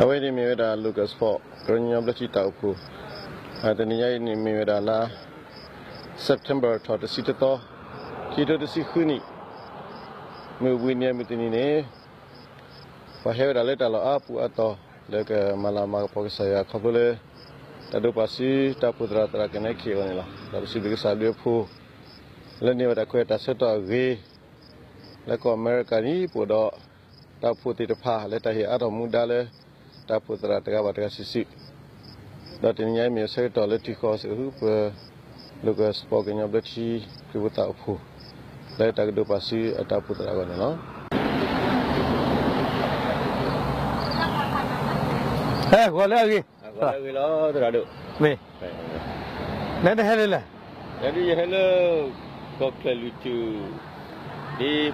အဝဲန့ၣ်မ့ၢ်ဝဲဒၣ် Logan Sport ကညီဘျၢထံတၢ်အိၣ်ဖှိၣ်, တနံၤညါအံၤန့ၣ်မ့ၢ်ဝဲဒၣ်လါ September ထီၣ်တဆံတသီ, ခံကထိတဆံဃုနံၣ်, မုၢ်ဝံၤနံၤမုၢ်တနံၤန့ၣ် ပှၤဟဲဝဲဒၣ်လၢတၢ်လီၢ်အါပူၤအါတီၤ လၢကမၤလၤမၤကပီၤကစၢ်ယွၤခီဖျိလၢ တၢ်ဒိးပာ်စုတၢ်အိၣ်ဖှိၣ်သရၣ်သရၣ်ကနဲခ့အဂီၢ်န့ၣ်လီၤ. ဒီးပစံးဘျုးကစၢ်ဘျုးအဖိ လၢန့ၢ်ဝဲဒၣ်ခွဲးတၢ်ဆၢကတီၢ်အဂ့ၤ လၢကီၢ်အမဲရကၤန့ၣ် ပအိၣ်ဒီး တၢ်အိၣ်ဖှိၣ်သ့ၣ်တဖၣ် လၢတၢ်ဟ့ၣ်အါထီၣ်မူဒါလၢ တၢ်အိၣ်ဖှိၣ်သရၣ်တဂၤဘၣ်တဂၤစုာ်စုာ်, ဒီးတနံၤညါအံၤမ့ၢ်ဆၢကတီၢ်လၢထံကီၢ်စ့ၢ်ကီး ပ Logan Sport ကညီဘျၢထံခရံာ်ဖိတၢ်အိၣ်ဖှိၣ် လၢတၢ်ကဒိးပာ်စုအတၢ်အိၣ်ဖှိၣ်သရၣ်အဂီၢ်န့ၣ်လီၤ. ဟဲ ဂီၤလၢအဂ့ၤ, ဂီၤလၢအဂ့ၤလီၤ သရၣ်ဒိၣ်, မ့ၢ် နဲနဟဲလၢလဲၣ်, ယဒုးယဟဲလၢ ကီၢ်ချၢၣ်လွံၢ်ထူၣ် ဒ်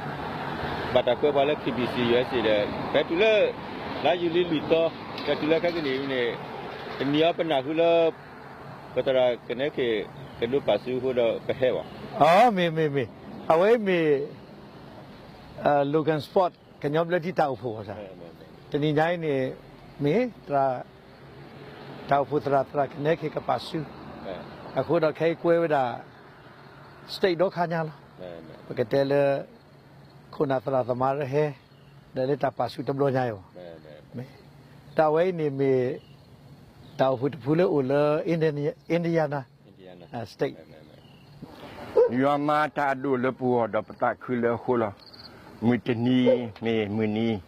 ဘၣ်တၢ်ကွဲးပှၤလၢ KBC USA ဒီး ဖဲတုၤလၢ လါယူၤလံလွံၢ်သီ ဖဲတုၤလၢခဲကနံၣ်အံၤန့ၣ် တနံၤအံၤပနၢ်ဟူလၢ ပသရၣ်ကနဲခ့ၣ် ကဒိးပာ်စုအဃိဒီးပဟဲဘၣ်. အမ့ၢ်မ့ၢ်မ့ၢ်, အဝဲအံၤမ့ၢ် Logan Sport ကညီဘျၢထံတၢ်အိၣ်ဖှိၣ်ဘၣ်ဆၣ်, တနံၤညါအံၤန့ၣ် မ့ၢ် တၢ်အိၣ်ဖှိၣ်သရၣ်သရၣ်ကနဲခ့ၣ်ကပာ်စု, အဃိဒီးခဲအံၤကွဲဝဲဒၣ် stage ဒီခါညါလီၤ. ပကတဲလၢ ခိၣ်နၢ်သရၣ်သမါရဟဲ ဒီးလၢတၢ်ပာ်စုတဘျီညါအံၤဘၣ်. တၢ်ဝဲအံၤန့ၣ်မ့ၢ် တၢ်အိၣ်ဖှိၣ်တဖုလၢအိၣ်လၢ Indiana State ယွၤမၤတၢ်အဒိၣ်လၢပဂီၢ်ဒီးပသးခုလၢအဃိလီၤ. မုၢ်တနံၤမ့ၢ်မုၢ်နံၤ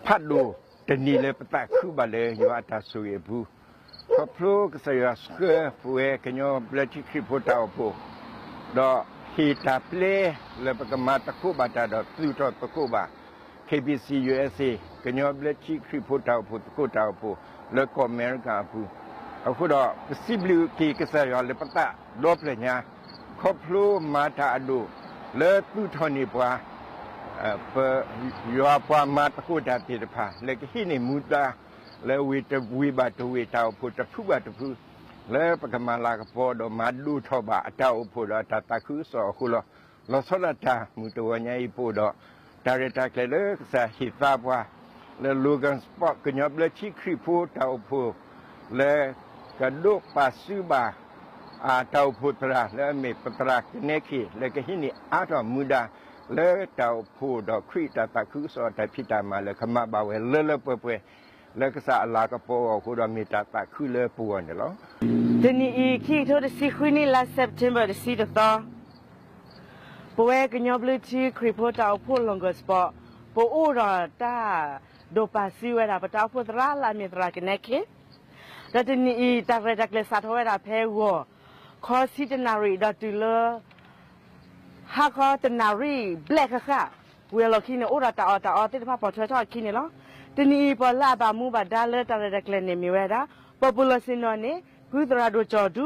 ဖးဒိၣ်တနံၤလၢပသးခုဘၣ်လၢယွၤအတၢ်ဆိၣ်ဂ့ၤအပူၤ, ခီဖျိကစၢ်ယွၤဆှၢပဝဲကညီဘျၢထံခရံာ်ဖိတၢ်အိၣ်ဖှိၣ်, ဒီးဟ့ၣ်တၢ်ပျဲလၢပကမၤသကိးဘၣ်တၢ်ဒီးသူၣ်ထီၣ်သကိးဘၣ် KBC USA ကညီဘျၢထံခရံာ်ဖိတၢ်အိၣ်ဖှိၣ်သကိးတၢ်အိၣ်ဖှိၣ် လၢကီၢ်အမဲရကၤအပူၤ, အဃိဒီး ပစံးဘျုးက့ၤကစၢ်ယွၤလၢပသးဒီဖျၢၣ်ညါ, ခီဖျိမၤတၢ်အဒိၣ် လၢသူၣ်ထီၣ်န့ၢ်ပှၤ ပ ယွၤပှၤမၤသကိးတၢ်သ့ၣ်တဖၣ် လၢကဟံးန့ၢ်မူဒါ လၢဝ့ၢ်တဝ့ၢ်ဘၣ်တဝ့ၢ် တၢ်အိၣ်ဖှိၣ်တဖုဘၣ်တဖု လၢပကမၤလၤကပီၤဒီးမၤဒိၣ်ထီၣ်ဘၣ်အတၢ်အိၣ်ဖှိၣ်ဒီးအတၢ်သးခုကစီၣ်အဃိလီၤ. လီၤဆီဒၣ်တၢ်မုၢ်တဂီၤညါအံၤပအိၣ်ဒီး တၢ်ရဲၣ်တၢ်ကျဲၤလၢကစၢ်ဟ့ၣ်သါပှၤ လၢ Logan Sport ကညီဘျၢထံခရံာ်ဖိတၢ်အိၣ်ဖှိၣ် လၢကဒိးပာ်စုဘၣ် အတၢ်အိၣ်ဖှိၣ်သရၣ်လၢအမ့ၢ်ပသရၣ်ကနဲခ့ၣ် လၢကဟံးန့ၢ်အါထီၣ်မူဒါ လၢတၢ်အိၣ်ဖှိၣ်ဒီးခရံာ်တၢ်သးခုကစီၣ်အတၢ်ဖံးတၢ်မၤလၢကမၤဘၣ်ဝဲလၢလၢပှဲၤပှဲၤ လၢကစၢ်အလၤကပီၤအဂီၢ်အဃိဒီးမ့ၢ်တၢ်သးခုလၢပဂီၢ်န့ၣ်လီၤ. တနံၤအံၤ ခံကထိတဆံဃုနံၣ် လါ September တဆံတသီ ပဝဲကညီဘျၢထံခရံာ်ဖိတၢ်အိၣ်ဖှိၣ် Logan Sport ပအိၣ်ဒီးတၢ်ဒိးပာ်စုဝဲဒၣ် ပတၢ်အိၣ်ဖှိၣ်သရၣ်လၢအမ့ၢ်သရၣ်ကနဲခ့ၣ်, ဒီးတနံၤအံၤ တၢ်ရဲၣ်တၢ်ကျဲၤစးထီၣ်ဝဲဒၣ်ဖဲဂီၤခီဆံတနၣ်ရံၣ် ဒီးတုၤလၢ ဟါခီတနၣ်ရံၣ်ဘျဲၣ်ဃၣ်ဃၣ်, ဝံၤအလီၢ်ခံန့ၣ် အိၣ်ဒီးတၢ်အီၣ်တၢ်အီသ့ၣ်တဖၣ်ပိာ်ထွဲထီၣ်အခံန့ၣ်လီၤ. တနံၤအံၤ ပှၤလၢအဘၣ်မူဘၣ်ဒါလၢတၢ်ရဲၣ်တၢ်ကျဲၤန့ၣ်မ့ၢ်ဝဲဒၣ် ပှၤပူၤလီၢ်ဆ့ၣ်နီၤန့ၣ် ဖုသရၣ်ဒိၣ်ကၠီၣ်ဒူ,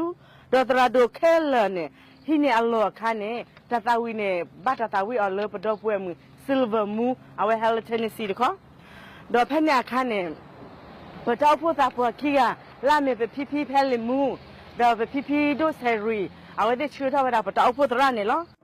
ဒီးသရၣ်ဒိၣ်ခဲလၢာ်န့ၣ် ဟံးန့ၢ်အလီၢ်အခါန့ၣ် တၢ်သးဝံၣ်န့ၣ် ဘၣ်တၢ်သးဝံၣ်အီၤလၢပဒီပုၢ်ဝဲၢ်မုၣ် Silver Moon အဝဲဟဲလၢ Tennessee တခီ, ဒီးဖဲန့ၣ်အခါန့ၣ် ပတၢ်အိၣ်ဖှိၣ်သးပှၢ်ခံဂၤ လၢအမ့ၢ်ပဖံဖံဖဲလံာ်မူ ဒီးပဖံဖံဒိၣ်ဆဲးရံၣ် အဝဲသ့ၣ်ဆှၢထီၣ်ဝဲဒၣ်ပတၢ်အိၣ်ဖှိၣ်သရၣ်န့ၣ်လီၤ.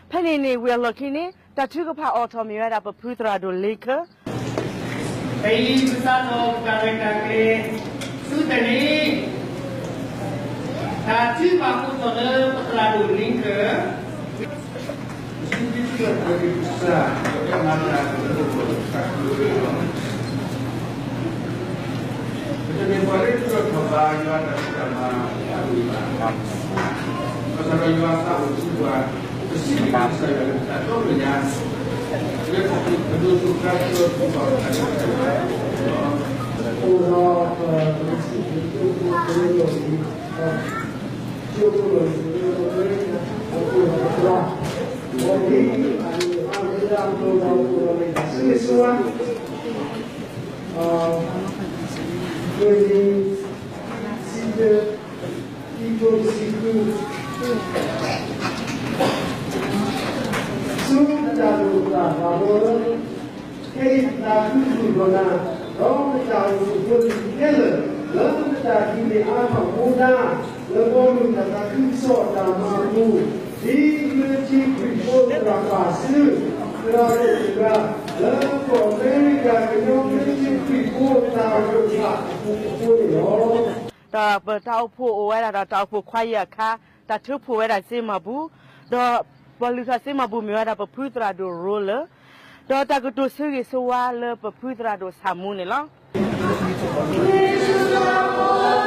ဖဲန့ၣ်န့ၣ် ဝံၤအလီၢ်ခံန့ၣ် တၢ်ထုကဖၣ်အိးထီၣ်မ့ၢ်ဝဲဒၣ်ပဖုသရၣ်ဒိၣ်လ့ခၢၣ် ဖဲအံၤပစးထီၣ်ပတၢ်ရဲၣ်တၢ်ကျဲၤ ဆူတၢ်န့ၣ် တၢ်ထုကဖၣ်အိၣ်ထီၣ်လၢပသရၣ်ဒိၣ်လ့ကၢၢ် ပစံးဘျုးစံးဖှိၣ်ကစၢ် ပကမၤတၢ်ကတိၤလၢပတၢ်ကတိၤလီၤ. ပတမ့ၢ်ပှၤလၢထုးထီၣ်ထီၣ်ဘးယွၤအတၢ်ဖံးတၢ်မၤဘၣ်, ဘၣ်ဆၣ်ဒီးယွၤသးအိၣ်ဆူပှၤ, ပစံးဘျုးကစၢ်ယွၤလၢပတၢ်တီပညါ, လၢပဒိးသူၣ်ဖျးဒီးပှၤတၢ်ကတိၤလီၤ. အိၣ်ဒီးပစံးဘျုးစံးဖှိၣ်ကရၢလီၤလံ, ကၠိဖိလီၤလံ, အိၣ်ဒီးပသရၣ်, အိၣ်ဒီးပသရၣ်, အိၣ်ဒီးပသရၣ်, ဆိၣ်ဂ့ၤဆိၣ်ဝါ မုၢ်နံၤ ဆံတၢ, ခံထိခံဆံဃု, ဆူတၢ်ဒိၣ်တၢ်ဖးလီၤ, ခဲအံၤပသးခုဒိၣ်ထီၣ်နၤ, ဒီးပတၢ်အိၣ်ဖှိၣ်ဖိလံၤခဲလၢာ်, လၢပတၢ်ဒုးနဲၣ်အါထီၣ်မူဒါ, လၢဘီမုၢ်တၢ်သးခုကစီၣ်တၢ်မၤအပူၤ, ဒ်လၢခံခရံာ်ဖိတၢ်ပာ်ဆူ သရၣ်ဒိၣ်တဂၤ လၢကီၢ်အမဲရကၤကညီလၢခံခရံာ်ဖိတၢ်အိၣ်ဖှိၣ်အဃိန့ၣ်လီၤ. ဒီးပတၢ်အိၣ်ဖှိၣ်အိၣ်ဝဲဒၣ်ဒီးတၢ်အိၣ်ဖှိၣ်ခွါယဲၢ်အခါ, တၢ်ထုကဖၣ်ဝဲဒၣ်စ့မၤဘူၣ်, ဒီးပှၤလုၢ်ထီၣ်စ့မၤဘူၣ်မ့ၢ်ဝဲဒၣ်ပဖုသရၣ်ဒိၣ်ရိလၢၢ်, ဒီးတၢ်ကတိၤဆိၣ်ဂ့ၤဆိၣ်ဝါလၢပဖုသရၣ်ဒိၣ်ဆၣ်မူန့ၣ်လီၤ.ပပၢ်လၢမုၢ်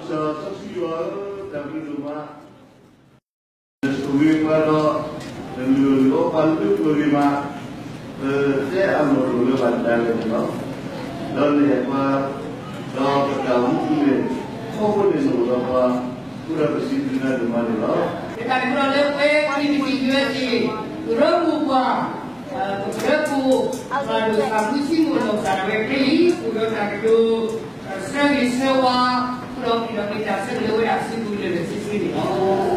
ဆါ စီဆှံယွၤဧၢ, တၢ်ဘျုးဒိၣ်မး နဆိၣ်ဂ့ၤပှၤဒီး နလုၢ်အီၣ်လုၢ်အီပှၤလၢပဂ့ၤမး, ပတဲအလီၢ်တအိၣ်လၢပတၢ်လဲၤန့ၣ်လီၤ. ဒီးနအဲၣ်ပှၤ, ဒီးပတၢ်အိၣ်မူပူၤန့ၣ် ထီဘိန့ၣ်နအိၣ်ဒီးပှၤ, အဃိဒီးပစံးဘျုးနၤဒိၣ်မးန့ၣ်လီၤ. ပတၢ်ကတိၤလၢပဝဲကံၣ်ပတံၣ်ယွဲသ့ၣ်, ကရၢမိၢ်ပှၢ်, ကရၢခိၣ်, သရၣ်ဒိၣ်ဆၣ်မူစံမိၣ်လီၤစၢ်ဒၣ်ဝဲခဲအံၤ အိၣ်ဒီးတၢ်ကတိၤ ဆၢဂ့ၤဆၢဝါ, အိၣ်ဒီးပျံၤဒီးက့ၤတၢ်ဆၢကလၢာ်ဝဲဒၣ်စုပူၤလၢာ်လၢာ်ဆ့ဆ့န့ၣ်လီၤ.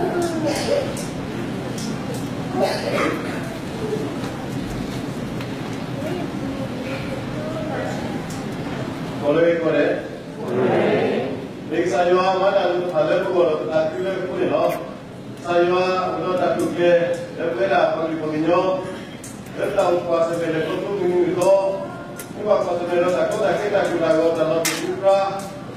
ကိးလၢကိးဂၤဒဲး, မ့ၢ်ကစၢ်ယွၤမၤတၢ်လုၢ်တဖၣ်လၢပဂီၢ်ဒီးပသးခုလၢအဃိန့ၣ်လီၤ. ကစၢ်ယွၤအိၣ်ဒီးတၢ်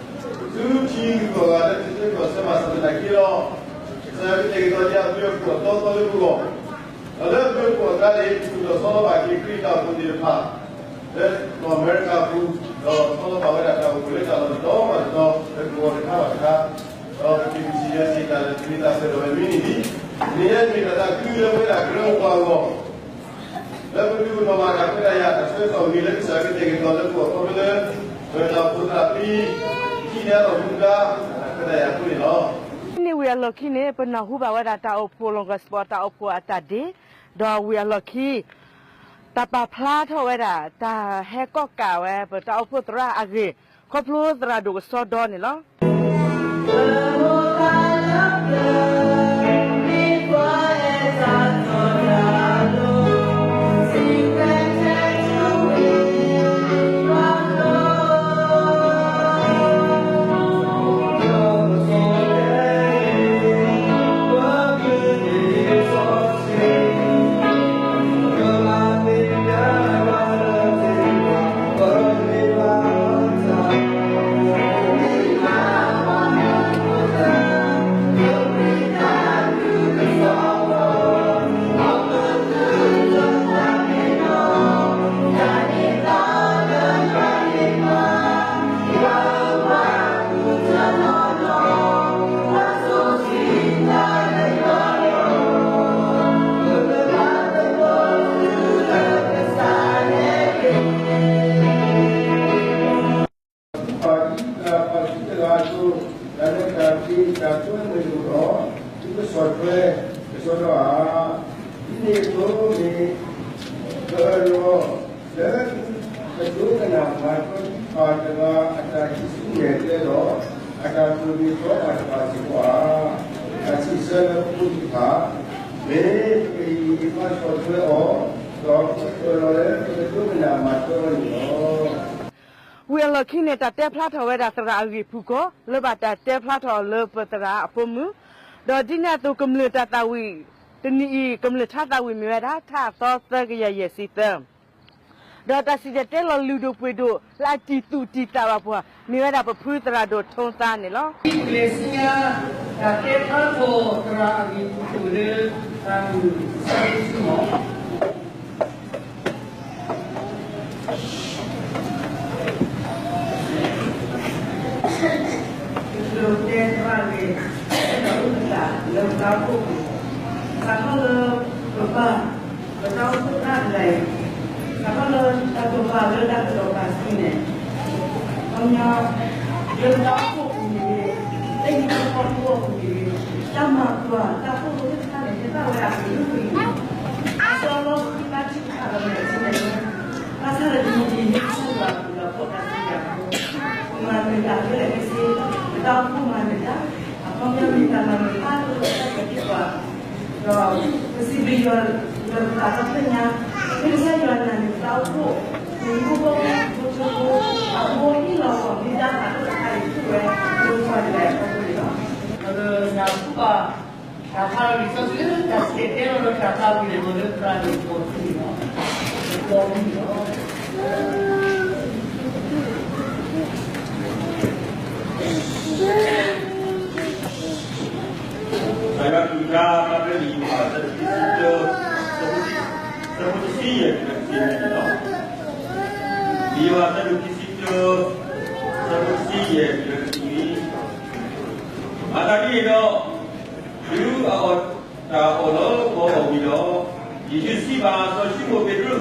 တိာ်ကျဲၤ လၢပဝဲဒၣ်ပှၤကလုာ်ပှၤကညီ လၢတၢ်အိၣ်ကွၢ်ဆၢၣ်မဲာ်လဲၤခီဖျိမုၢ်နံၤမုၢ်သီ, မ့ၢ်ဘၣ်ကွၢ်ဆၢၣ်မဲာ်ဒီးတၢ်ကီတၢ်ခဲတၢ်ကိၢ်တၢ်ဂီၤတၢ်လီၤတံၢ်လီၤဆဲး, ဆူထံဂုၤကီၢ်ဂၤလၢတၢ်ဆၢကတီၢ်ဆၢဘၣ်ဆၣ်သနာ်က့ဒီး, ကစၢ်ယွၤကတဲာ်ကတီၤဒ်အဘျုးအဖှိၣ်အသီသီလၢပဂီၢ်, ဒီးလၢအဘျုးအဖှိၣ်အကျါန့ၣ် ပသူၣ်ထီၣ်ဆီလီၤဘၣ်က့ၤခရံာ်တၢ်အိၣ်ဖှိၣ်သ့ၣ်တဖၣ် လၢကီၢ်အမဲရကၤအပူၤ, ဒီးဆီလီၤဘၣ်ဝဲဒၣ်တၢ်အိၣ်ဖှိၣ်လၢတၢ်လီၢ်တတီၤဘၣ်တတီၤ လၢကဝီၤတခါဘၣ်တခါ, ဒီးပက့ၤပစံးယဲစံးတၢ်လဲၤတမ့ၢ်တၢ်ဆၢဒီးဝဲမ့ၢ်န့ၣ်လံ, မ့ၢ်ယဲမ့ၢ်တၢ်သးခုလၢပဝဲဒၣ်ကရၢမိၢ်ပှၢ်အဂီၢ် လၢပဒုးအိၣ်ထီၣ်ဘၣ်တၢ်ခွဲးတၢ်ယာ်တၢ်ဆၢကတီၢ်ဂ့ၤလၢကစၢ်ကတဲာ်ကတီၤလၢပဂီၢ်ခီဖျိလၢ ပတၢ်အိၣ်ဖှိၣ်သရၣ်ဖံ ထံၣ်န့ၢ်အလီၢ်မူဒါ တၢ်ခွဲးတၢ်ယာ်အဃိန့ၣ်လီၤ. န့ၣ်ဝံၤအလီၢ်ခံန့ၣ် ပနၢ်ဟူဘၣ်ဝဲဒၣ်တၢ်အိၣ်ဖှိၣ် လီၢ်ကစၢ်ပီၣ် တၢ်အိၣ်ဖှိၣ်အတၢ်ဒ့, ဒီးဝံၤအလီၢ်ခံ တၢ်ပာ်ဖျါထီၣ်ဝဲဒၣ် တၢ်ဟဲကီၣ်ကးဝဲ ပတၢ်အိၣ်ဖှိၣ်သရၣ်အဂ့ၢ် ခီဖျိသရၣ်ဒိၣ်ကစီဒီန့ၣ်လီၤ. လၢတၢ်တ့တၢ်ကွဲမုာ်တအိၣ်ဒီး သုကဆီၣ်ထွဲကစီဒီဧါ. ဒ်န့ၣ်အသိးမ့ၢ် ကအၢၣ်လီၤလၢသုကဒိကနၣ်မၤထွဲသုပၢ်တဂၤအတၢ်ဟံးစုနဲၣ်ကျဲဒီး အတၢ်သိၣ်တ့ၢ်သီပှၤတဖၣ်စ့ၢ်ကီးဧါ. တၢ်စံးဆၢလၢပဖိသ့ၣ်တဖၣ် မ့ၢ်ပကဟ့ၣ်ဂံၢ်ဟ့ၣ်ဘါဆီၣ်ထွဲအီၤ, ဒီးပကအၢၣ်လီၤလၢပကဒိကနၣ်မၤထွဲအီၤန့ၣ်လီၤ. ဝံၤအလီၢ်ခံန့ၣ် တၢ်တဲဖျါထီၣ်ဝဲဒၣ်သရၣ်အဂ့ၢ်ဖုၣ်ကိာ် လၢဘၣ်တၢ်တဲဖျါထီၣ်အီၤလၢပသရၣ်အဖိမုၣ်, ဒီးဒ်န့ၣ်အသိးကမျၢၢ်တၢ်သးဝံၣ် တနံၣ်အံၤ ကမျၢၢ်ထါသးဝံၣ်မ့ၢ်ဝဲဒၣ် ထးအသီသၢကယၤယဲၢ်ဆံသၢ ဒီးတၢ်စံၣ်တဲၤတဲလီၤလုၢ်ဒိၣ်ပှ့ၤဒိၣ် လၢအတံၢ်သူၣ်တံၢ်သးဘၣ်ပှၤ မ့ၢ်ဝဲဒၣ်ပဖုသရၣ်ဒိၣ်ထိသါန့ၣ်လီၤ. ပလဲၤဆူညါ တၢ်တဲဖျါထီၣ်သရၣ်အဂ့ၢ်ဖုၣ်ကိာ်လၢ တၢ်မုၢ်ဆါဆူမီၤ ပကတဲသရၣ်ဂ့ၢ် အဲၣ်ဒိးအိၣ်သတးလၢပတၢ်အိၣ်ဖှိၣ်ပူၤ, စးထီၣ်လၢပပၢ် ပတၢ်အိၣ်ဖှိၣ်သရၣ်တဂၤအံၤ, စးထီၣ်လၢတၢ်ကပၤလၢတၢ်ကစီၣ်ပာ်စုန့ၣ်, ခီပညီ လၢပတၢ်အိၣ်ဖှိၣ်ပူၤန့ၣ်, လၢဟံၣ်ဖိဃီဖိအပူၤန့ၣ်, တၢ်မၤကွၢ်တၢ်အိၣ်ဖှိၣ်သ့ၣ်တဖၣ်န့ၣ် ဟဲဘၣ်ဝဲဒၣ်အကလုာ်ကလုာ်, အစီလီၤဃံလၤထံတဖၣ်လီၤန့ၣ် ဘၣ်ဆၣ်ဒီးတနံၤအံၤ မ့ၢ်ပှၤကူၣ်လီၤဖိတၢ်စံးယၤဖိ မၤနၢၤတၢ်ခဲလၢာ်ခဲဆ့, ပတၢ်အိၣ်ဖှိၣ်မၤနၢၤတၢ်, အခီပညီမ့ၢ်တၢ်မၤနၢၤတၢ်လၢပတၢ်ကဲထီၣ်ပှၤ, ဒီးပစံးဘျုးယွၤလၢပသးဒီဖျၢၣ်ညါ, မ့ၢ်ကစၢ်ယွၤနာ်န့ၣ်ပတၢ်အိၣ်ဖှိၣ်, ပမ့ၢ်အိၣ်ဘၣ်ဖိဆၢဖိ, အဖိအံၣ်လီၤဂီၢ်မ့ၢ်တၢ်သးဒိၣ်တခါအံၤ ထူၣ်ဝဲလၢပှၤတဂၤအံၤအဖီခိၣ်န့ၣ်လီၤ. ဒီးနၢ်ဟူဘၣ် တၢ်ဖးလံာ်စီဆှံ တၢ်စံၣ်တဲၤတဲလီၤဒီးတၢ်သးဝံၣ်န့ၣ်လီၤလၢသရၣ်ဒိၣ်ကီၢ်သူလ့ၤလီၤ. ကီၢ်သူလ့ၤလီၤ. တၢ်ယွၤအကလုၢ်ကထါ ဖးဖဲလံာ်ယိၤဟၣ် အဆၢဒိၣ်ခံဆံတၢ, ဆၢဖိတဆံယဲၢ်တုၤလၢတဆံနွံန့ၣ်လီၤ. လံာ်ယိၤဟၣ် အဆၢဒိၣ်ခံဆံတၢ, ဆၢဖိတဆံယဲၢ်တုၤလၢတဆံနွံ, မၤသးဒ်န့ၣ်ဒီး တုၤအအီၣ်တၢ်အီၣ်လၢဂီၤအီၣ်ဝံၤဒီး, ယ့ၣ်ၡူးစံးဘၣ်စီၤၡံမိၣ်ပ့းတရူး, စီၤ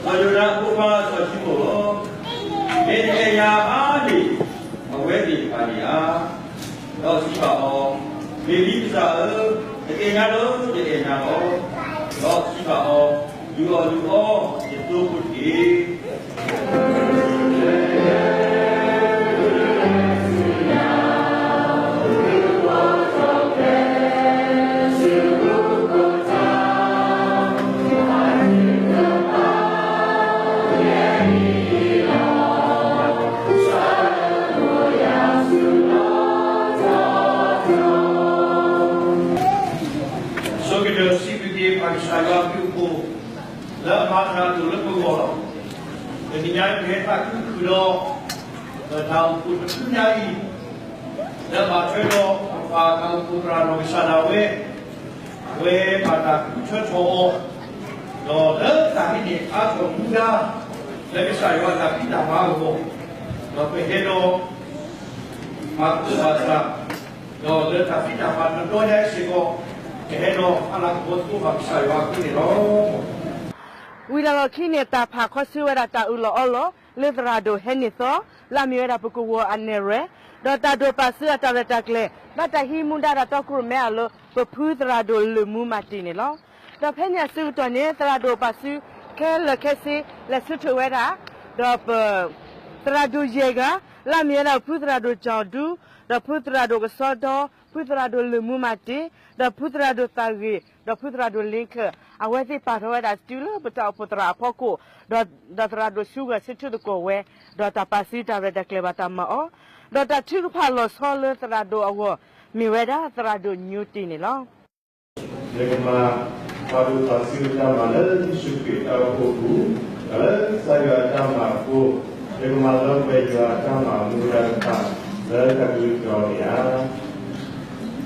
ယိၤနါအဖိခွါစီၤၡံမိၣ်ဧၢ, မ့ၢ်နအဲၣ်ယၤအါန့ၢ် အဝဲသ့ၣ်တဖၣ်န့ၣ်ဧါ. ဒီးစံးဘၣ်အီၤ, မ့ၢ်လံကစၢ်ဧၢ, နသ့ၣ်ညါလၢယအဲၣ်နၤလီၤ. ဒီးစံးဘၣ်အီၤ, လုၢ်အီၣ်လုၢ်အီ ယသိဖိတက့ၢ်. ဆိကတၢၢ်စံးဘျုးက့ၤပၢ်ကစၢ်ယွၤအဘျုးအဖှိၣ် လၢအမၤသရၣ်ဒိၣ်လၢပဂီၢ်လီၤ. တနံၤညါအံၤ ပဟဲသးခုဃုာ်ဒီး တၢ်အိၣ်ဖှိၣ်တဖုညါအံၤ လၢဘၣ်ထွဲဒီးပပၢ်တၢ်အိၣ်ဖှိၣ်သရၣ်နီၢ်ကစၢ်ဒၣ်ဝဲ, အဝဲဘၣ်တၢ်ဃုထၢထီၣ်အီၤ, ဒီးလၢတၢ်ဟံးန့ၢ်အါထီၣ်မူဒါ လၢကစၢ်ယွၤအတၢ်ဖံးတၢ်မၤအဂီၢ်, ဒီးပဟဲဒီး မၤသကိးဘၣ်သး, ဒီးလၢတၢ်ဖံးတၢ်မၤတဘျီညါအံၤစ့ၢ်ကီး, ပဟဲဒီးဟါလၢကဘီသကိးဘၣ်ကစၢ်ယွၤအဃိန့ၣ်လီၤ. ဝံၤလီၢ်လီၢ်ခံန့ၣ် တၢ်ဖးခီဆၢဝဲဒၣ်တၢ်အၢၣ်လီၤအီလီၤ လၢသရၣ်ဒိၣ်ဟဲန့ၢ်သီ လၢအမ့ၢ်ဝဲဒၣ်ပကဝီၤအနဲၣ်ရွဲၣ်, ဒီးတၢ်ဒိးပာ်စုအတၢ်ရဲၣ်တၢ်ကျဲၤ ဘၣ်တၢ်ဟံးမူဒါတၢ်တီခိၣ်ရိၣ်မဲအလၢ ပဖုသရၣ်ဒိၣ်လၢၢ်မူမၤတ့ၢ်န့ၣ်လီၤ. ဒီးဖဲန့ၣ်အဆၢကတီၢ်န့ၣ် သရၣ်ဒိၣ်ပာ်စုခဲလၢာ်ခဲဆ့ လဲၤဆၢထၢၣ်ဝဲဒၣ် ဒီးပ သရၣ်ဒိၣ်ယဲၢ်ဂၤ လၢအမ့ၢ်ဝဲဒၣ်ဖုသရၣ်ဒိၣ်ကၠီၣ်ဒူ, ဒီးဖုသရၣ်ဒိၣ်ကစီဒီ, ဖုသရၣ်ဒိၣ်လၢၢ်မူမၤတ့ၢ်, ဒီးဖုသရၣ်ဒိၣ်သးဂ့ၤ, ဒီးဖုသရၣ်ဒိၣ်လ့ခၢၣ်, အဝဲသ့ၣ်ပာ်ထီၣ်ဝဲဒၣ်တုၤလၢပတၢ်အိၣ်ဖှိၣ်သရၣ်အဖီခိၣ်, ဒီးသရၣ်ဒိၣ်ဆူဂၢၢ်ဆၢထၢၣ်သကိးဝဲ, ဒီးတၢ်ပာ်စုတၢ်ရဲၣ်တၢ်ကျဲၤဘၣ်တၢ်မၤအီၤ, ဒီးတၢ်ထုကဖၣ်လီၤဆီလၢသရၣ်ဒိၣ်အဂီၢ် မ့ၢ်ဝဲဒၣ်သရၣ်ဒိၣ်ညိတ့ၢ်န့ၣ်လီၤ. ယကမၤပှၤဒိးပာ်စုအတၢ်မၤလၢယ့ၣ်ၡူးခရံာ်အတၢ်အိၣ်ဖှိၣ်အပူၤ, ဒီးလၢကစၢ်ယွၤအတၢ်မၤအဃိ, ယကမၤလၢပှဲၤယွၤအတၢ်မၤမူဒါတဖၣ် လၢတၢ်ကလုၢ်ကီၢ်န့ၣ်ဧါ.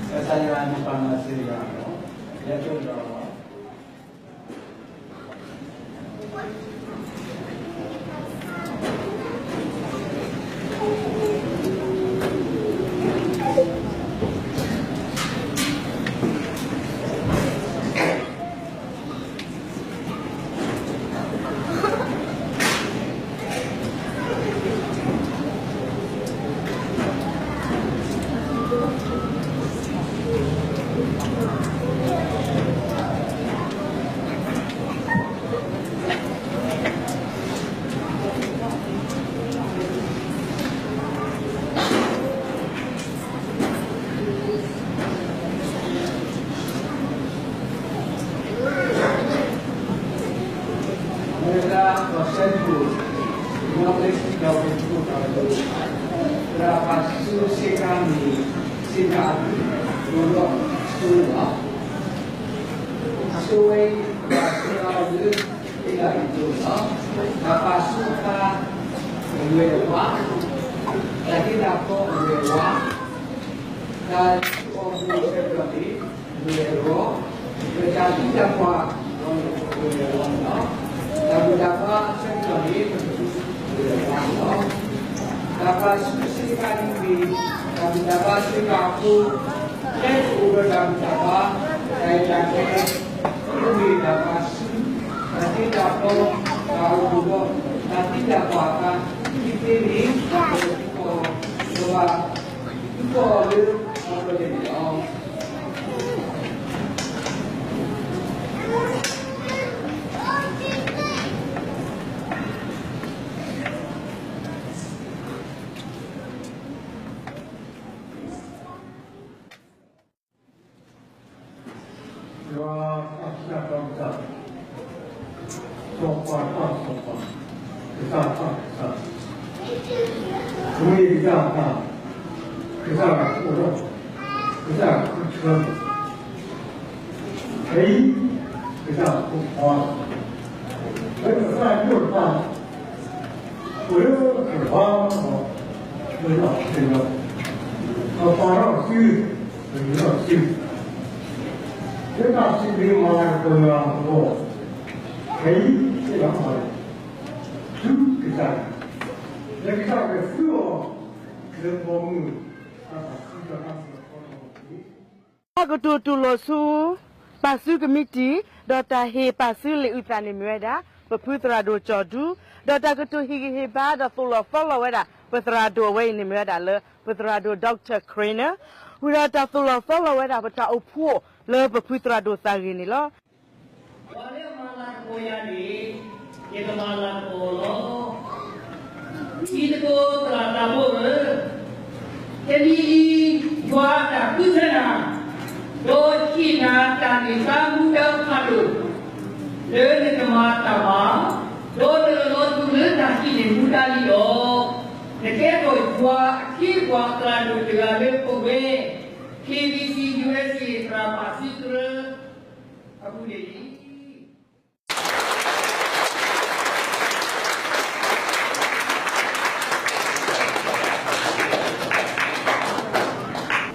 ကစၢ်ယွၤန့ၣ်ပၢ်မၤစၢၤယွၤလီၤ. ယဲၢ်ကၠိလီၤ. မ့ၢ်ဝဲဒၣ်ပှၤစဲဘူး, ဒီးပလ့ၤစံဒီးပလ့ၤစံဒီး သရၣ်ပာ်စုစ့ကၤန့ၣ် စ့ကၤအဒုး ဒိဒီးအစိလီၤ. အစိဝဲအံၤ ပှၤစ့ကၤအီၤလၢ အ့ၣ်ဒၣ်အံၤဒိလီၤ. တၢ်ပာ်စုအသး အဝဲၢ်ဝါ, တၢ်ဟ့ၣ်တၢ်ဖီအဝဲၢ်ဝါ, တၢ်အီၣ်မူအဆၢကတီၢ်န့ၣ် အဝဲၢ်အဂီၢ်, ပတၢ်သံတၢ်ပှၢ်အဝဲၢ်အဂီၢ်န့ၣ်လီၤ. တၢ်ဘူၣ်တၢ်ဘါအဆၢကတီၢ်န့ၣ် ပကသူအဝဲၢ်အဂီၢ်န့ၣ်လီၤ. တၢ်ပာ်စုစ့ကၤန့ၣ်မ့ၢ် တၢ်ဘူၣ်တၢ်ဘါစ့ကၤအဃိ, ဖဲပအိၣ်ဒီးတၢ်ဘူၣ်တၢ်ဘါ တၢ်အဲၣ်တၢ်ကွံ မ့ၢ်တၢ်ပာ်စု, တၢ်သ့တၢ်ဘၣ်, တၢ်အိၣ်မူဒီး တၢ်သံတၢ်ပှၢ်အသး သ့သ့န့ၣ် ပကသူအီၤ, ပကဘၣ်သူအီၤလၢ အဝဲၢ်န့ၣ်လီၤ. ယွၤအတၢ်ကစၢ်, စီၤပၤတၢ်စီၤပၤ, ကစၢ်တၢ်ကစၢ်, မ့ၢ်ကစၢ်တၢ်, ကစၢ်အိၣ်ဒီး, ကစၢ်ဃုထၢ, ဖဲအံၤ ကစၢ်ဖိခွါ, လၢကစၢ်ယိၣ်တဖၣ် အိၣ်လၢကဘါဒီး လၢလီၢ်ခံလီၤ, ကပာ်ထီၣ်စု, ကယူၤထီၣ်စု, လၢတၢ်စံးဘျုးမၤလၤကပီၤယွၤအဂီၢ်, ဖဲအံၤစ့ၢ်ကီး သုကစၢ်, လၢကစၢ်ကသူအီၤ လၢပိာ်မုၣ်တၢ်သးခုဒီးတၢ်သးဖီထီၣ်န့ၣ် တၢ်ကတိၤတူၢ်လိာ်ဆူ ပာ်စုကမံးတံာ် ဒီးတၢ်ဟ့ၣ်ပာ်စုလံာ်အုၣ်သးန့ၣ်မ့ၢ်ဝဲဒၣ် ပဖုသရၣ်ဒိၣ်ကၠီၣ်ဒူ, ဒီးတၢ်ကတိၤဟ့ၣ်ဂံၢ်ဟ့ၣ်ဘါဒီးသိၣ်လီၤသီလီၤဝဲဒၣ် ပသရၣ်ဒိၣ်အဝဲအံၤန့ၣ်မ့ၢ်ဝဲဒၣ်လၢ ပသရၣ်ဒိၣ် Doctor Craner, ဝံၤဒီးတၢ်သိၣ်လီၤသီလီၤဝဲဒၣ်ပတၢ်အိၣ်ဖှိၣ်လၢပဖုသရၣ်ဒိၣ်သးဂ့ၢ်န့ၣ်လီၤ. ပှၤလၢအမၤလၤကပီၤယၤန့ၣ် ယကမၤလၤကပီၤအီၤလီၤ. တံၤသကိးသရၣ်သးဘိဧၢ, တနံၤအံၤ ယွၤအတၢ်ဃုထၢနၤ, ဒီးဟ့ၣ်နၤတၢ်န့ၢ်သါမူဒါဖးဒိၣ်, လၢနကမၤတၢ်မၤ, ဒီးနအၢၣ်လီၤတူၢ်လၢတၢ်ဟံးန့ၢ်မူဒါလံဒီး, နကဲထီၣ်ယွၤအခ့အပှၤသရၣ်ဒိၣ်တဂၤလၢပဝဲ KBC USA သရၣ်ပာ်စုကရၢ အပူၤန့ၣ်လီၤ.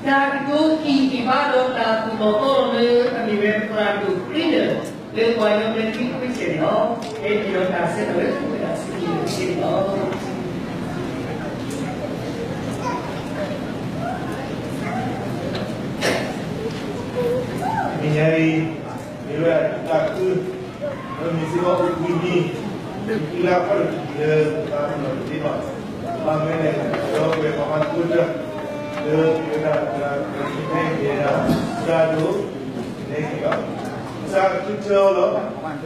တၢ်ကတိၤဟ့ၣ်ဂံၢ်ဟ့ၣ်ဘါဒီးတၢ်သိၣ်လီၤသီလီၤလၢအမ့ၢ်ဝဲသရၣ်ဒိၣ် Craner လၢပှၤကညီဘျၢထံခရံာ်ဖိန့ၣ်လီၤ. ဖဲန့ၣ်ဒီးတၢ်ဆၢထၢၣ်လၢပဝဲဒၣ်ဆူန့ၣ်လီၤ. တနံၤညါအံၤ မ့ၢ်ဝဲဒၣ်တၢ်သးခု, ဒီးမ့ၢ်စ့ၢ်ကီးပူၤကွံာ်မံၤ, ပူၤကွံာ်လၢအခီၣ်ထံးလၢပသးပ့ၤနီၣ်တသ့ဘၣ်. ဘၣ်မနုၤလဲၣ်, ဒီပုၢ်ဝဲၢ်ပှၤမၤသကိးတၢ်, လၢပဝဲဒၣ်ပသရၣ်ဒိၣ် သရၣ်ဒိၣ် နဲက့ၤလီၤ. ကစၢ်ဃုထၢအီၤလီၤ. ဃု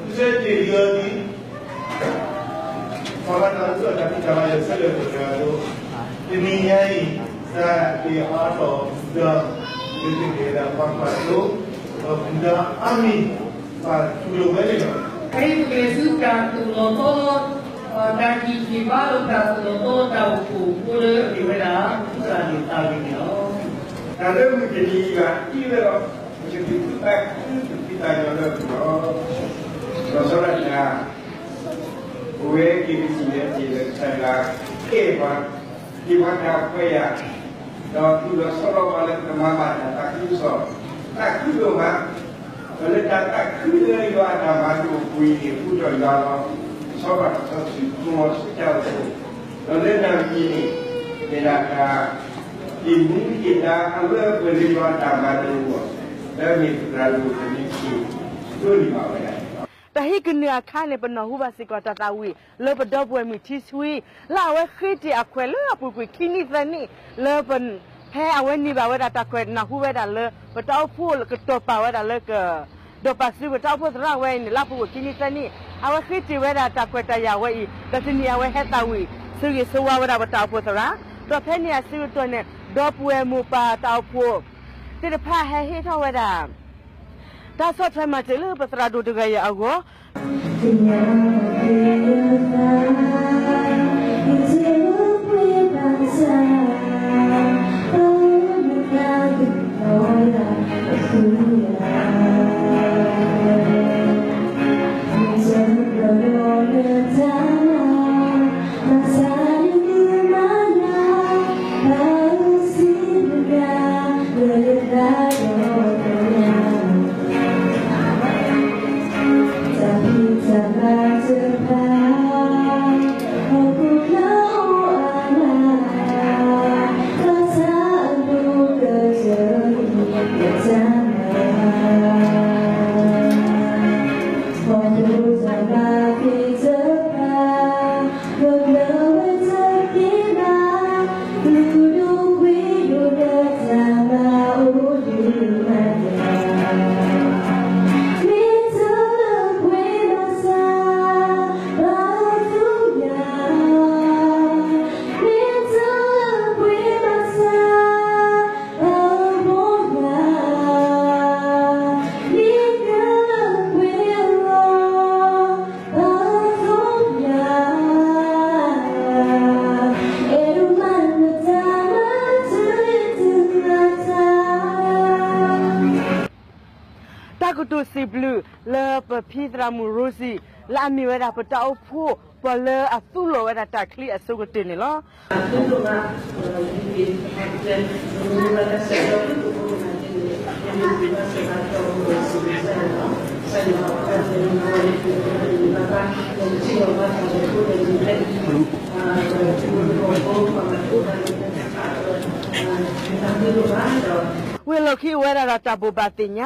ထၢတ့ၢ်လံအီၤဒ် ပှၤမၤတၢ်အုၣ်အီၣ်တၢ်ဖံးတၢ်မၤလၢာ်ဆၢလၢပသရၣ်ဒိၣ်, တနံၤညါအံၤ ကစၢ်က့ၤအါထီၣ်ဒီး ဒုးက့ၤက့ၤဝဲဒၣ်ပှၤကွၢ်သိ, ဒီးမူဒါအါမံၤ ပာ်ထူလိာ်ဝဲန့ၣ်လီၤ. ဖဲအံၤပကလဲၤဆူတၢ်သိၣ်လီၤသီလီၤ, တၢ်ဟ့ၣ်ဂံၢ်ဟ့ၣ်ဘါဒီးတၢ်သိၣ်လီၤသီလီၤတၢ်အိၣ်ဖှိၣ်အဃိလၢအမ့ၢ်ဝဲဒၣ် ပသရၣ်ဒိၣ်သးဂ့ၤန့ၣ်လီၤ. တၢ်လၢမုၢ်တနံၤအံၤဘၣ်အံၤဝဲဒီး ပကသံၣ်သရၣ်ဒိၣ် ပကသံၣ်သရၣ်ဒိၣ်လၢပဂီၢ်, လီၤဆီဒၣ်တၢ် ပဝဲ KBC န့ၣ် ကဲလၢကစၢ်ယွၤကဲပှၤ, ဟ့ၣ်ပှၤတၢ်ခွဲးယာ်, ဒီးတုၤလီၤဆီလီၤပှၤလၢပကမၤဘၣ်တၢ်သးခုကစီၣ်, သးခုဒိၣ်မး, ဒီးလၢတၢ်သးခုလၢယွၤအတၢ်မၤလိာ်အပူၤအံၤန့ၣ် ဃုထၢယွၤလီၤ. ဆီဘၣ်တၢ်စီဆှံ မ့ၢ်ဆူတၢ်အိၣ်ဖှိၣ်, ဒီးလၢတၢ်ဂ့ၢ်န့ၣ် မ့ၢ်ဒၣ်တၢ် ဟ့ၣ်မူဟ့ၣ်ဒါအလၢအပှဲၤလၢယွၤအတၢ်မၤလိာ်အဂီၢ်, လၢအမ့ၢ်သရၣ်ဒိၣ်တနံၤအံၤ ဒိးန့ၢ်ဘၣ်ဝဲဒၣ်န့ၣ်လီၤ. တၢ်ဟ့ၣ်ကနုၢ်အခါန့ၣ် ပနၢ်ဟူဘၣ်စ့ၢ်ကီးတၢ်သးဝံၣ်လၢပဒီပုၢ်ဝဲၢ်မုၢ်ထံဆှံ, လၢအဝဲဃ့တ့ၢ်အခွဲးလၢအပူၤကွံာ်ခံနံၣ်သၢနံၣ်, လၢပ ဖဲအဝဲန့ၢ်ဘၣ်ဝဲဒၣ်တၢ်ကွဲးနၢ်ဟူဝဲဒၣ်လၢ ပတၢ်အိၣ်ဖှိၣ်ကတီၤပာ်ဝဲဒၣ်လၢကဒီးပာ်စုပတၢ်အိၣ်ဖှိၣ်သရၣ်ဝဲအံၤန့ၣ် လါပူၤကွံာ်ခံနံၣ်သၢနံၣ် အဝဲဃ့တ့ၢ်ဝဲဒၣ်တၢ်ကွဲးတၢ်ယာ်ဝဲအံၤ ဒီးတနံၤအံၤအဝဲဟဲသးဝံၣ် ဆၢဂ့ၤဆၢဝါဝဲဒၣ်ပတၢ်အိၣ်ဖှိၣ်သရၣ် ဒီးဖဲန့ၣ်အဆၢကတီၢ်န့ၣ် ဒီပုၢ်ဝဲၢ်မိၢ်ပၢ်တၢ်အိၣ်ဖှိၣ်သ့ၣ်တဖၣ်ဟဲဟ့ၣ်ထီၣ်ဝဲဒၣ် တၢ်ဆီၣ်ထွဲမၤစၢၤလၢပသရၣ်ဒိၣ်တဂၤအံၤအဂီၢ် တၢ်ကတိၤစံးဘျုးလၢပဖံသရၣ်မုၣ်ရိစံ လၢအမ့ၢ်ဝဲဒၣ်ပတၢ်အိၣ်ဖှိၣ် ပှၤလၢအသူၣ်လီၤဝဲဒၣ်တၢ်ချံအဆိကတၢၢ်န့ၣ်လီၤ. ဝံၤအလီၢ်ခံအိၣ်ဝဲဒၣ်ဒီးတၢ်ဘိးဘၣ်သ့ၣ်ညါ ဒီးတၢ်ထုကဖၣ်လၢခံန့ၣ်မ့ၢ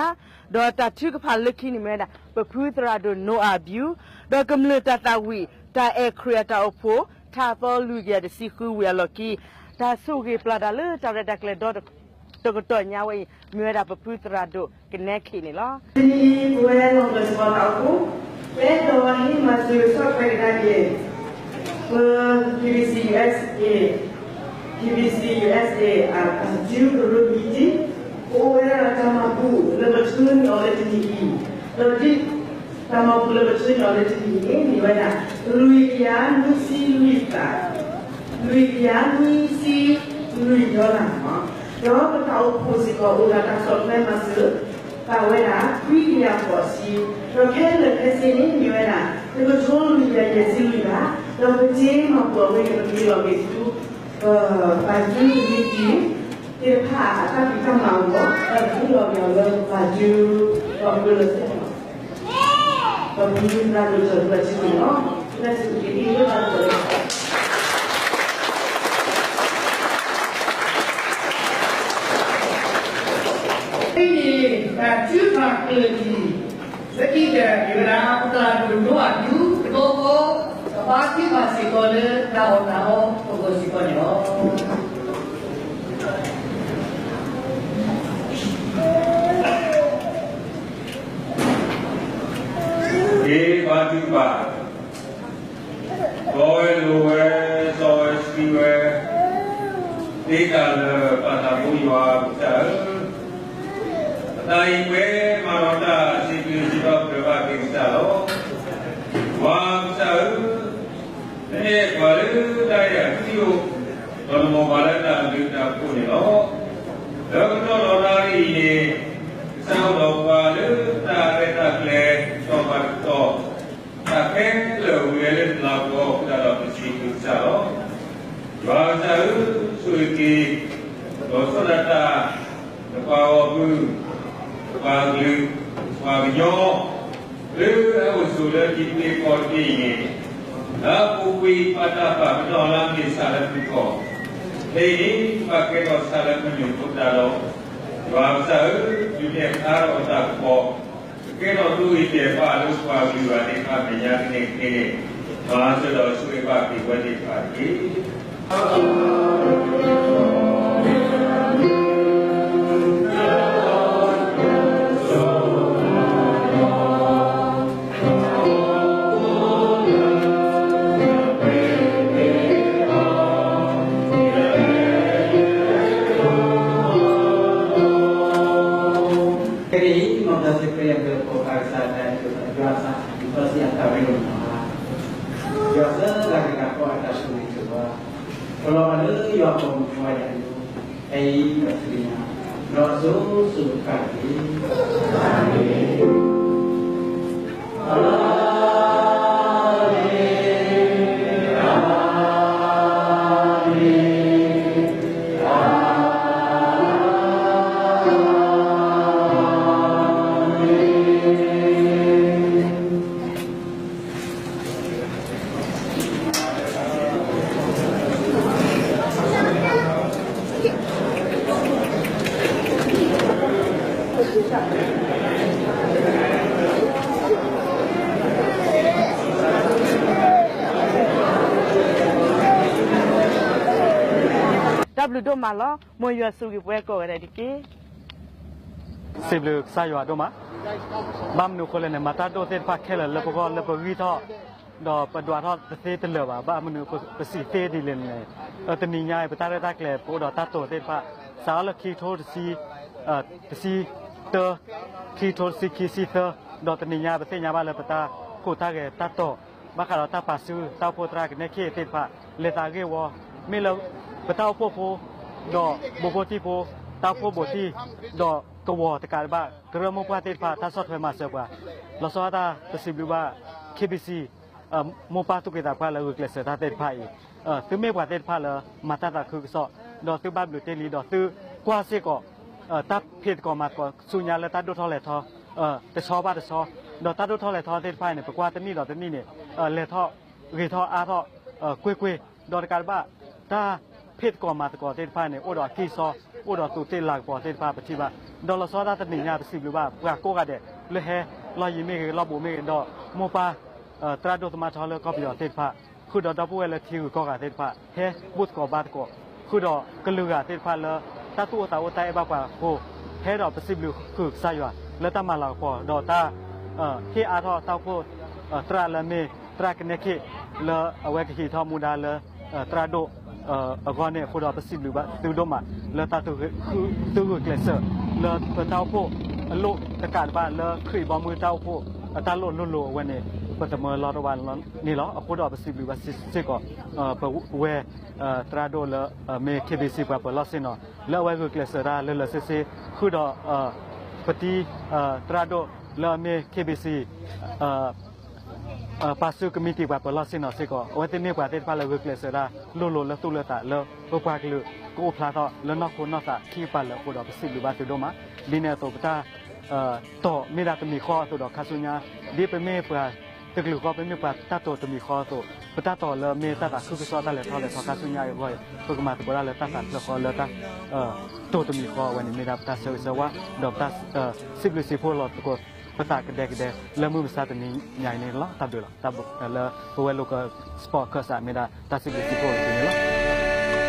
်ဝဲဒၣ် ပဖုသရၣ်ဒိၣ်နိအၤဘျူး ဒီးကမျၢၢ်တၢ်သးဝံၣ် တၢ်အဲၣ်ခရံာ်အတၢ်အိၣ်ဖှိၣ် ထါသီလွံၢ်ကယၤတဆံဃုဝံၤအလီၢ်ခံ တၢ်ဆိၣ်ဂ့ၤပျၢ်တၢ်လၢတၢ်ရဲၣ်တၢ်ကျဲၤဒီတကတီၢ်ညါဝဲအံၤ မ့ၢ်ဝဲဒၣ်ပဖုသရၣ်ဒိၣ်ကနဲခ့ၣ်န့ၣ်လီၤ. တနံၤအံၤ ပဝဲလီၢ်ကစၢၢ်တၢ်အိၣ်ဖှိၣ် ပအဲၣ်ဒိးဟ့ၣ်မၤစၢၤဆီၣ်ထွဲကဒါက့ၤ ပ KBC USA, KBC USA အ June ကရၢမံၤတံၢ် ကအိၣ်ဝဲဒၣ်တၢ်မၤဘူၣ်လၢပဆှၢန့ၢ်အီၤလၢတနံၤအံၤ, ဒီးဒ်တၢ်မၤဘူၣ်လၢပဆှၢန့ၢ်အီၤလၢတနံၤအံၤန့ၣ် မ့ၢ်ဝဲဒၣ် လွံၢ်ကယၤနွံဆံလွံၢ်သး, လွံၢ်ကယၤနွံဆံလွံၢ် dollar န့ၣ်လီၤ. ဒီးပတၢ်အိၣ်ဖှိၣ်စ့ၢ်ကီးအိၣ်ဒၣ်တၢ်ဆီၣ်ထွဲမၤစၢၤ ဘၣ်ဝဲဒၣ် ခွံကယၤဃိးဆံ, ဒီးခဲလၢာ်ခဲဆ့န့ၣ် မ့ၢ်ဝဲဒၣ် တကထိလွံၢ်ကယၤယဲၢ်ဆံလွံၢ်ဘး, ဒီးပက့ၤမၤဘူၣ်အဝဲန့ၣ် ပက့ၤလီၤက့ၤဆူ ပ ဘၣ်ဒူလံတံၢ် သ့ၣ်တဖၣ်အတၢ်ဖံးတၢ်မၤအဂီၢ် ဒီးပက့ၤလီၤက့ၤအီၤလၢပဘၣ်ဒူ ဒီးပကလၢၤဆဲးလီၤ ပဖံသရၣ်ဒိၣ်စီၤဒူအစုန့ၣ်လီၤ. လၢစူးက့ၤတံၢ်လၢဘၣ်ဒူ ဖဲန့ၣ် တၢ်ထုကဖၣ်ကျၢၢ်တံၢ် လၢခံကတၢၢ်မ့ၢ်ဝဲဒၣ် ပသရၣ်ဒိၣ်နိအၤဘျူး ကဒီးဃီ ကဘါထုကဖၣ်စ့ၢ်ကီးလၢတၢ်အီၣ်တၢ်အီအဂီၢ်စ့ၢ်ကီးန့ၣ်လီၤ. ကဘါထုကဖၣ်, ကီဝဲလိၤဝဲ, စီဝဲဆှံဝဲ, သ့တၢ်လၢာ်ပာ်သးဖိယွၤကစၢ်ဧၢ, ပသးအံၤပှဲၤမးဒီးတၢ်စံးဘျုးစံးထီၣ်ပတြၢၤဘၣ်က့ၤကစၢ်လီၤ. ယွၤကစၢ်ဧၢ, နမ့ၢ်ကွၢ်လၢတၢ်အဲၣ်အသွံၣ်အိၣ်, ဒီးနမ့ၢ်ပှၤလၢတၢ်ဘျုးတၢ်ဖှိၣ်န့ၣ်လီၤ. လၢကတီၢ်ဒီးနၣ်ရံၣ်အံၤန့ၣ်, ကစၢ်အိၣ်ဒီးပှၤလၢတၢ်ရဲၣ်တၢ်ကျဲၤ တၢ်ဘၣ်တတီၤ တၢ်ခဲလၢာ်ဝံၤဝဲလၢနလၤကပီၤအဃိသတးဒီး ပစံးဘျုးကစၢ်လီၤ. ယွၤကစၢ်ဧၢ, ဆိၣ်ဂ့ၤက့ၤ ဒီးဆီၣ်လီၤတၢ် နပှၤဂီၢ်မုၢ်, နပှၤကလုာ်, နပှၤကညီ လၢအအိၣ်ဆိးလၢထံတဘ့ၣ်ကီၢ်တဘ့ၣ်အံၤန့ၣ်, လၢအပူၤကွံာ်ဘၣ်တၢ်ပာ်ပနီၣ်လၢအမ့ၢ်ဆၣ်လၢမုၢ်ကီၢ်, ခဲအံၤန့ၣ် ဘၣ်ကဲထီၣ်ဆၣ်လၢမုၢ်နုာ်အဃိသတးဒီး, ယွၤကစၢ်ဧၢ, ဒုးနဲၣ်ဖျါထီၣ်အတၢ်ကပီၤ, ကကဲထီၣ်ဒိဂ့ၤတဲာ်ဘၣ်လၢပှၤကလုာ်ဂၤသ့ၣ်တဖၣ်မဲာ်ညါကန့ၢ်ကသ့န့ၣ်, မၤစၢၤဒီးဆိၣ်ဂ့ၤဘၣ်က့ၤပဝဲသ့ၣ်တဖၣ်တက့ၢ်. ခရံာ်အဘျုးအဖှိၣ် ပၢ်ကစၢ်အတၢ်အဲၣ်ကစၢ်ယွၤအသး ဒ်သိးစံးအသးရ့လိာ်မး, ယွၤသၢဂၤတဂၤဃီအတၢ်ဆိၣ်ဂ့ၤဆိၣ်ဝါ, ကလီၤဘၣ်လၢယွၤအပူၤမုၢ်ဝါဒၣ်အံၤ, ဖဲအံၤဒီးတနံၤညါ, ဒီးအစိၤစိၤဃၣ်ဃၣ်တက့ၢ်. အၤမ့ၣ်. တၢ်ဘျုးဒိၣ်မးလီၤ. မ်ယွၤဆိၣ်ဂ့ၤပှၤကိးဂၤဒဲးတက့ၢ်. စံးဘျုးကစၢ်ယွၤဒိၣ်မး, ဘၣ်မနုၤအဃိလဲၣ်န့ၣ် မၤတၢ်ဒိၣ်သ့ၣ်တဖၣ်ခဲလၢာ်လၢပဂီၢ်လၢပဂံၢ်ထီၣ်, ဒီးပဒွးထီၣ်တသ့တလၢာ်ဘၣ်. ဘၣ်မနုၤပစံးသ့ဒ်လဲၣ်န့ၣ်, တနံၤညါအံၤ ပတၢ်ရဲၣ်တၢ်ကျဲၤ ပအိၣ်ဒီးတၢ်တိာ်သ့ၣ်တဖၣ်, စးထီၣ်လၢခံကထိတဆံ, တဆံတၢ, ခံကထိတဆံခံဆံသၢ, ဒီးတနံၤညါပသ့ၣ်ညါဘၣ်လၢပတၢ်ကိၢ်တၢ်ဂီၤတၢ်တိာ် ဘၣ်ဃးဒီးတၢ်ပာ်စုတၢ်အိၣ်ဖှိၣ်သရၣ်ကနဲၣ်ခ့ၣ်သ့ၣ်တဖၣ် လဲၤသးဂ့ၢ်ဝီ, မ့ၢ်လၢပတၢ်အိၣ်ဖှိၣ်ဖိ, ဒီးဘိးဘိတံၢ်ဖိ, တၢ်အိၣ်ဖှိၣ်ဘိးတံၢ်, ဒီးကဝီၤတကးဘၣ် ကရၢမိၢ်ပှၢ်သ့ၣ်တဖၣ် တၢ်ဆီၣ်ထွဲမၤစၢၤပှၤ, လီၤဆီဒၣ်တၢ်ပစံးဘျုးဘၣ် ခ့ဘံၣ်စံၣ် မိၢ်ပၢ်သူၣ်က့သးပှၢ်လၢဂုာ်ကျဲးစၢးတၢ်သ့ၣ်တဖၣ်အံၤ, သုမ့ၢ်ပှၤသ့ၣ်တဖၣ်လၢမၤတၢ်သးခုကစီၣ်, ဒီးသုဘၣ်ဘျုးတ့ၢ်လံ ဒီးသုကွၢ်စ့ၢ်ကီး တၢ်ဖံးသကိးမၤသကိးဆူညါလၢတၢ်ဒိၣ်ထီၣ်လဲၤထီၣ် တဆီဘၣ်တဆီ, ဒီးတၢ်ဒိၣ်ထီၣ်လဲၤထီၣ်သ့ၣ်တဖၣ်အံၤန့ၣ် ပကွၢ်တနံၣ်ဒီးတနံၣ်န့ၣ် လဲၤထီၣ်ဂ့ၤထီၣ်အါထီၣ်ကွ့ၢ်ကွ့ၢ်, ဒီးတကးဒံးဘၣ် တၢ်ဖံးသကိးမၤသကိးသ့ၣ်တဖၣ်န့ၣ် အိၣ်ဒီးအကံၢ်အစီ, အိၣ်ဒီးသူးသ့ၣ်လၤကပီၤသ့ၣ်တဖၣ်ပထံၣ်ဘၣ်, ဒီးလီၤဆီဒၣ်တၢ်တနံၤညါပစံးဘျုးဘၣ် ပှၤကိးဂၤဒဲး လၢဟဲလီၢ်ယံၤမ့ၢ်ဂ့ၤ လီၢ်ဘူးမ့ၢ်ဂ့ၤ ဒီးမိၢ်ပၢ် သရၣ်ဒိၣ်သမါထီလၢကီၢ်ပယီၤသ့ၣ်တဖၣ်, ဃုာ်ဒီးဒီပုၢ်ဝဲၢ်လၢထံဂုၤကီၢ်ဂၤသ့ၣ်တဖၣ် ဟဲဘူၣ်သကိးဘါသကိး, ဃုာ်ဒီးကလုာ်ဂၤသ့ၣ်တဖၣ်လၢ တၢ်သူၣ်အိၣ်သးအိၣ်တၢ်အဲၣ်ဘၣ်ပှၤအဃိ, ဟဲဒီးပစံးဘျုးဃုာ်ကစၢ်ယွၤ လၢတၢ်မၤလၤကပီၤ ဒီးတၢ် ဟ့ၣ်အါထီၣ်တၢ်အိၣ်ဖှိၣ် သရၣ်လၢမ့ၢ်သရၣ်ကနဲၣ်ခ့ၣ် လၢအဝဲကဟံးထီၣ်မူဒါလၢ သရၣ်ဒိၣ် အဂီၢ်န့ၣ်အဃိဒီး ပစံးဘျုးဘၣ်သုဒိၣ်မး လၢတၢ်သုဂုာ်ကျဲးစၢး လၢပတၢ်အိၣ်ဖှိၣ်အလိၣ်တကးဒံးဘၣ်လၢခရံာ်ဘီမုၢ်တၢ်အိၣ်ဖှိၣ်အတၢ်လိၣ်လိၤလိၤအဝဲန့ၣ် ပသမၢလီၤတအိၣ်ဘၣ်န့ၣ်လီၤ. အဃိဒီးပစံးဘျုးဘၣ်စ့ၢ်ကီး ပဝဲ သရၣ်ဒိၣ်လၢ မ့ၢ် ခ့ဘံၣ်စံၣ် ပှၤပၢၤလီၢ်ဆ့ၣ်နီၤ လၢအဝဲဂုာ်ကျဲးစၢးတၢ်လၢလၢဆ့ဆ့, ဃုာ်ဒီး ပတံၤ သရၣ်ဒိၣ်လၢအမ့ၢ် ခ့ဘံၣ်စံၣ် ပာ်စုကမံးတံာ် ပှၤပၢၤလီၢ်ဆ့ၣ်နီၤစ့ၢ်ကီး အဝဲသ့ၣ်မ့ၢ်ပှၤသ့ၣ်တဖၣ်လၢဂုာ်ကျဲးစၢးတၢ်လိၤလိၤလၢသူၣ်လၢသး လၢပပှၤကလုာ်ကအိၣ်ဖျါထီၣ်လၢနီၢ်ခိနီၢ်သးခံကပၤလၢာ်အဃိဒီး ပစံးဘျုးဘၣ်သုဒိၣ်မး. ဒ်န့ၣ်အသိးပတၢ် တိာ်မ့ၢ်ဒၣ်တမံၤဃီအသိးဒီးခါဆူညါ ဒ်ပမ့ၢ်ပှၤတကလုာ်ဃီ ပမ့ၢ်ပှၤတၢ်တိာ်တမံၤဃီအသိး ပတၢ်တိာ်လၢမ့ၢ်တၢ်သးခုကစီၣ်တၢ်လဲၤထီၣ်လဲၤထီခါဆူညါအံၤအဂီၢ်အံၤ ပကမၤသကိးတၢ်လၢတၢ်သးတဖျၢၣ်ဃီလၢတၢ် တိာ်တမံၤဃီအဝဲန့ၣ် မ့ၢ်ဒၣ်ပတၢ်ဆၢဂ့ၤဆၢဝါ ဒီးပတၢ် စံးဘျုးစံးဖှိၣ်လီၤသကိး ပသးကဒဲကဒဲ လၢမုၢ်မဆါတနံၤညါအံၤန့ၣ်လီၤ. တၢ်ဘျုးလီၤ. လၢပဝဲ local sport ခၢၣ်စး မ့ၢ်ဒၣ်တၢ်စံးဘျုးစံးဖှိၣ်လီၤန့ၣ်လီၤ.